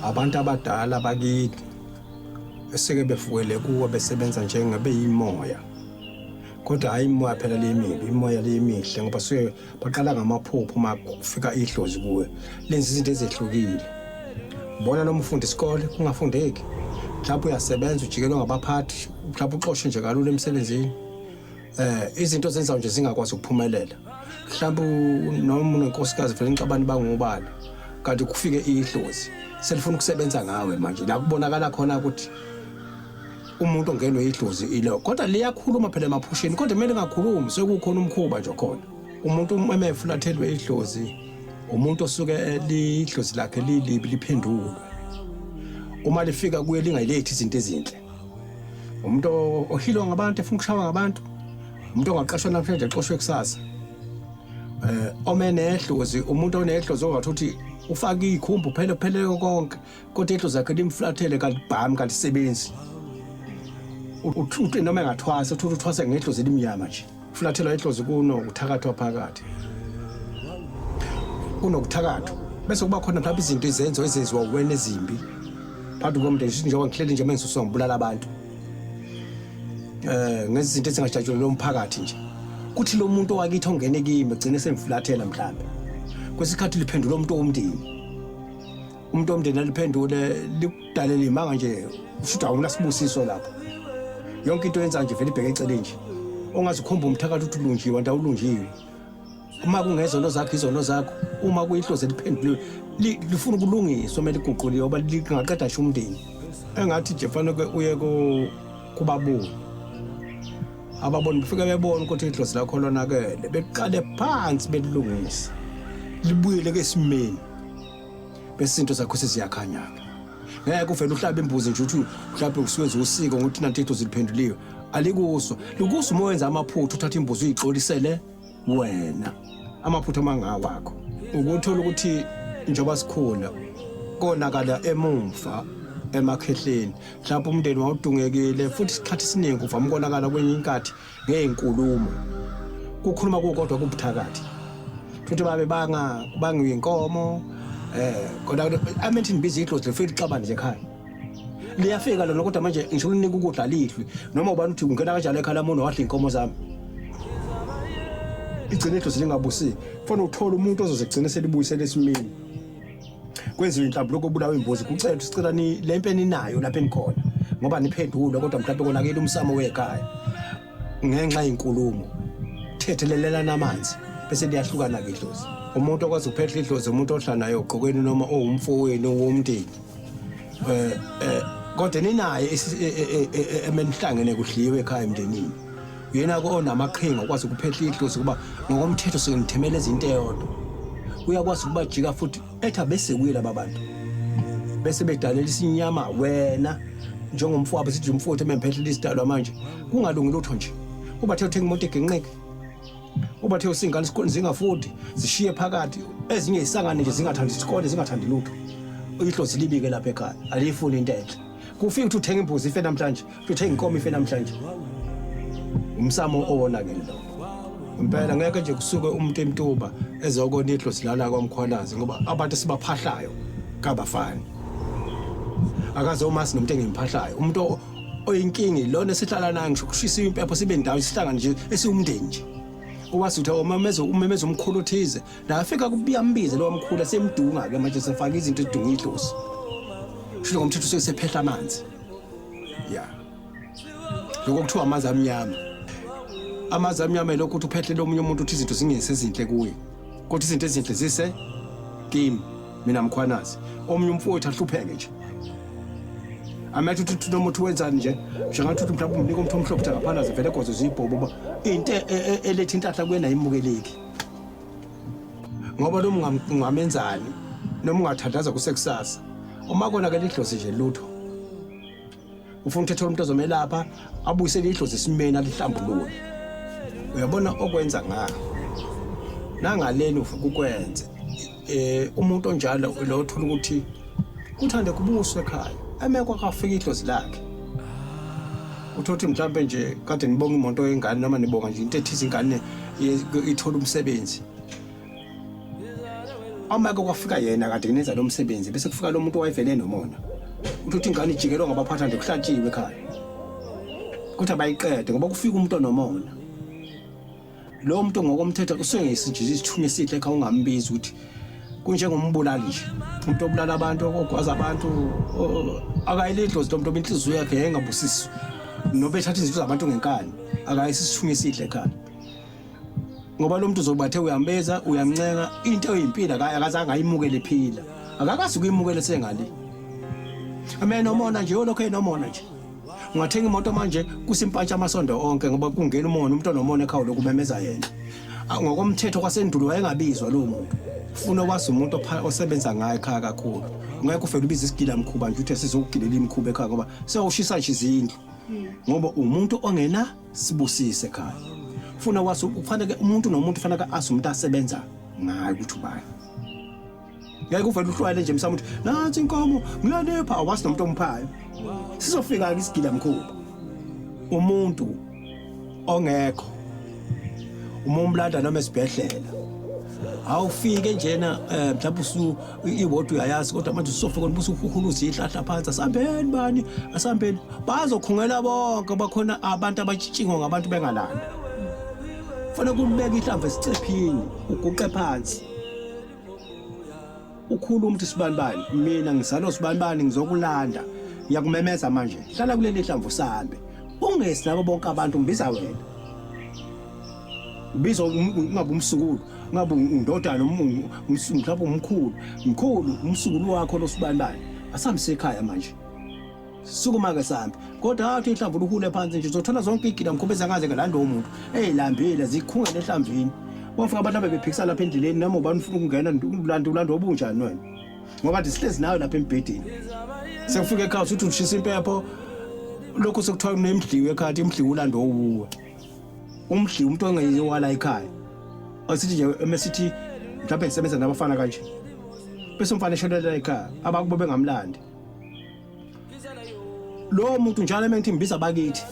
Abantu abadala bakini eseke befukele kuwe besebenza njengabeyimoya, kodwa hhayi imoya phela leyimibi, imoya leyimihle, ngoba suke baqala ngamaphupho. Uma kufika idlozi kuwe lenza izinto ezehlukile. Bona noma ufunda isikole kungafundeki, mhlawumbe uyasebenza ujikelwe ngabaphathi, mhlawumbe uxoshwe nje kalula emsebenzini, izinto zenzayo nje zingakwazi ukuphumelela. Mhlawumbe noma unenkosikazi vele nixabane bangubani, kanti kufike idlozi selifuna ukusebenza ngawe. Manje la kubonakala khona ukuthi umuntu ongenwe idlozi ilo, kodwa liyakhuluma phela emaphusheni, kodwa kumele ngakhulumi, sekukhona umkhuba nje khona. Umuntu uma efulathelwe idlozi, umuntu osuke lidlozi lakhe lilibi, liphendulwe, uma lifika kuye lingayilethi izinto ezinhle. Umuntu ohilwa ngabantu, efuna ukushawa ngabantu, umuntu ongaqashwa namhlanje exoshwe kusasa. Omenehlozi, umuntu onehlozi ongathi uthi ufake ikhumbu phela phele konke, kodwa ihlozi lakhe limflathele, kalibhami, kalisebenzi. Uthi noma engathwasa, uthi uthwasa ngehlozi elimnyama nje. Fulathelwa ihlozi kunokuthakathwa phakathi, kunokuthakathwa, bese kuba khona mhlawumbe izinto, izenzo ezenziwa wena ezimbi phakathi komndeni. Njengoba ngihleli nje, mengisuswa ngibulala abantu ngezinto ezingajatshulelwa umphakathi nje, kuthi lo muntu owakithi ongene kimi egcine semfulathela. Mhlambe kwesikhathi liphendula umuntu womndeni, umuntu womndeni aliphendule, likudalela imanga nje, ushuthi awunasibusiso lapho. Yonke into yenza nje vele ibheke eceleni nje, ongazikhomba umthakathi uthi ulunjiwe, anti awulunjiwe. Uma kungezono zakho, izono zakho. Uma kuyihlozi eliphenduliwe, lifuna ukulungiswa uma liguquliwe, ngoba lingaqeda nje umndeni. Engathi nje fanele uye kubaboni, ababoni befike bebone ukuthi idlozi lakho lonakele, beqale phansi belilungise, libuyele kesimeni, bese izinto zakho seziyakhanya-ke. Ngeke uvele uhlabe imbuzi nje, uthi mhlawumbe usuwenza usiko ngokuthi nanti idlozi liphenduliwe. Alikuswa, likuswa uma wenza amaphutha, uthatha imbuzi uyixolisele wena amaphutha amangawakho. Ukuthola ukuthi njengoba sikhula konakala emumva emakhehleni, mhlawumbe umndeni wawudungekile, futhi isikhathi esiningi uvama ukonakala kwenye inkathi ngey'nkulumo, kukhuluma kukodwa kubuthakathi, futhi babe banga bangiwe inkomo. Kodwa amethi nibiza idlozi lifike lixabane nje ekhaya, liyafika lona, kodwa manje ngisho ulinika ukudla lidli noma ubani, uthi ungena kanjalo ekhaya lami wadla iy'nkomo zami. Igcine idlozi lingabusiki. Kufanele uthole umuntu ozoze gcine selibuyisele esimeni, kwenziwe inhlambuluko, kubulawa imbuzi, kucelwa, sicela ni le mpe ninayo lapha enikhona, ngoba niphendulwe, kodwa mhlawumbe konakele umsamo wekhaya ngenxa yenkulumo, thethelelelana amanzi, bese liyahlukana-ke idlozi. Umuntu okwazi ukuphehla idlozi umuntu ohlala naye ogqokweni noma owumfowenu womndeni, kodwa ninaye emenihlangene, kudliwe ekhaya emndenini, uyena ke onamaqhinga okwazi ukuphehla idlozi, kuba ngokomthetho sengithemela izinto eyodwa. Uyakwazi ukubajika futhi ethi abese kuye laba bantu, bese bedalela isinyama wena njengomfowabo, sithi umfowethu ememphehlela isidalwa. Manje kungalungi lutho nje, ubathe uthenga imoto egenqeke, ubathe usingane isikole zingafundi, zishiye phakathi, ezinye isangane nje zingathandi isikole, zingathandi lutho. Idlozi libike lapha ekhaya, aliyifuni into enhle. Kufika ukuthi uthenga imbuzi ife namhlanje, uthenga inkomo ife namhlanje, umsamo owonakele lokho impela. Ngeke nje kusuke umuntu emtuba ezokona idlozi lala kwaMkhwanazi, ngoba abantu esibaphahlayo kabafani. Akaze umasi nomuntu engimphahlayo, umuntu oyinkingi lona esihlala naye, ngisho kushisa impepho sibe ndawo, isihlangane nje esiwumndeni nje, owazi ukuthi umemeza, umemeza umkhulu othize la, afika kubuya ambize lo mkhulu, esemdunga ke manje, sefaka izinto ezidunga idlozi, kusho ngomthetho usuke sephehla amanzi ya lokho kuthiwa amanzi amnyama. Amanzi amnyama yilokho ukuthi uphehlele omunye umuntu, uthi izinto zingesezinhle kuye, kodwa izinto ezinhle zise kimi mina Mkhwanazi, omunye umfowethu ahlupheke nje. Amethe ukuthi noma uthi wenzani nje, njengathi uthi mhlawumbe umnika umuntu omhlophe, uthi akaphalaze vele gozo ziyibhobo, uba into eletha inhlahla kuyena ayimukeleki, ngoba noma ungamenzani, noma ungathandaza kusekusasa, uma konakele idlozi nje lutho. Ufuna uthethe umuntu ozomelapha, abuyisele idlozi esimeni, alihlambulule. Uyabona okwenza nga nangaleni ufika ukwenze umuntu onjalo lo, uthola ukuthi kuthande kubuswe ekhaya, emekwa kafika idlozi lakhe. Uthola ukuthi mhlawumbe nje kade nibonga imoto yengane, noma nibonga nje into ethize, ingane ithola umsebenzi. Amake kwafika yena kade ngenza lo msebenzi bese kufika lo muntu owayevele nomona. Uthi uthi ingane ijikelwa ngabaphatha nje kuhlatshiwe ekhaya. Kuthi abayiqede ngoba kufika umuntu onomona. Lo muntu ngokomthetho usuke nje isithunywa esihle ekhaya ungambizi ukuthi kunjengombulali nje. Umuntu obulala abantu ogwaza abantu akayilidlozi lo muntu inhliziyo yakhe yayingabusiswa. Noba ethatha izinto zabantu ngenkani akayisi isithunywa esihle ekhaya. Ngoba lo muntu uzobathe uyambiza uyamncenga into eyimpilo akazange ayimukele ephila. Akakazi ukuyimukela sengale. Amene nomona nje yolokho enomona nje. Ungathenga imoto manje kusimpantsha amasondo onke ngoba kungena umona umuntu onomona ekhaya lokumemeza yena. Ngokomthetho kwasendulo wayengabizwa lowo muntu. Ufuna wazi umuntu osebenza ngaye ekhaya kakhulu. Ungeke ufele ubize isigila mkhuba nje uthi sizokugilela imikhuba ekhaya ngoba sewushisa nje izindlu. Ngoba umuntu ongena sibusise ekhaya. Ufuna wazi kufanele umuntu nomuntu kufanele azi umuntu asebenza ngaye ukuthi ubani. Ngeke uvele uhlwayele nje msamo uthi nansi inkomo ngiyanipha awazi nomuntu omphayo. Sizofika ke isigila mkhuba. Umuntu ongekho uma umlanda noma esibhedlela awufike njena eh mhlawumbe usu iwodi uyayazi kodwa manje usofika ubusu uhuhuluza ihlahla phansi asambeni bani asambeni bazokhungela bonke bakhona abantu abatshingwa ngabantu bengalanda fanele kulibeka ihlamvu esicephini uguqe phansi ukhuluma ukuthi sibanibani mina ngizalwa sibanibani ngizokulanda ngiyakumemeza manje hlala kuleli hlamvu sambe ungesi labo bonke abantu ngibiza wena ubiza ungabe umsukulu ungabe undodana mhlawumbe umkhulu mkhulu umsukulu wakho lo sibanibani asihambise ekhaya manje Sukuma ke sambe. Kodwa athi ihlamvu luhule phansi nje uzothola zonke igila mkhuba ezangaze ngalanda umuntu. Eyilambile zikhungele ehlamvini. Wafika abantu abebephikisa lapha endleleni noma ubani ufuna ukungena ulanda ulanda obunjani wena. Ngoba nje sihlezi nawe lapha embhedeni. Sekufika ekhaya uthi ushisa impepho lokhu sekuthiwa kunemdliwe ekhaya imdliwe ulanda owuwe. Umdliwe umuntu ongeyewala ekhaya. Asithi nje emesithi mhlawumbe ngisebenza nabafana kanje. Bese umfana eshonelela ekhaya abakubo bengamlandi. Lowo muntu njalo emengithi ngibiza bakithi.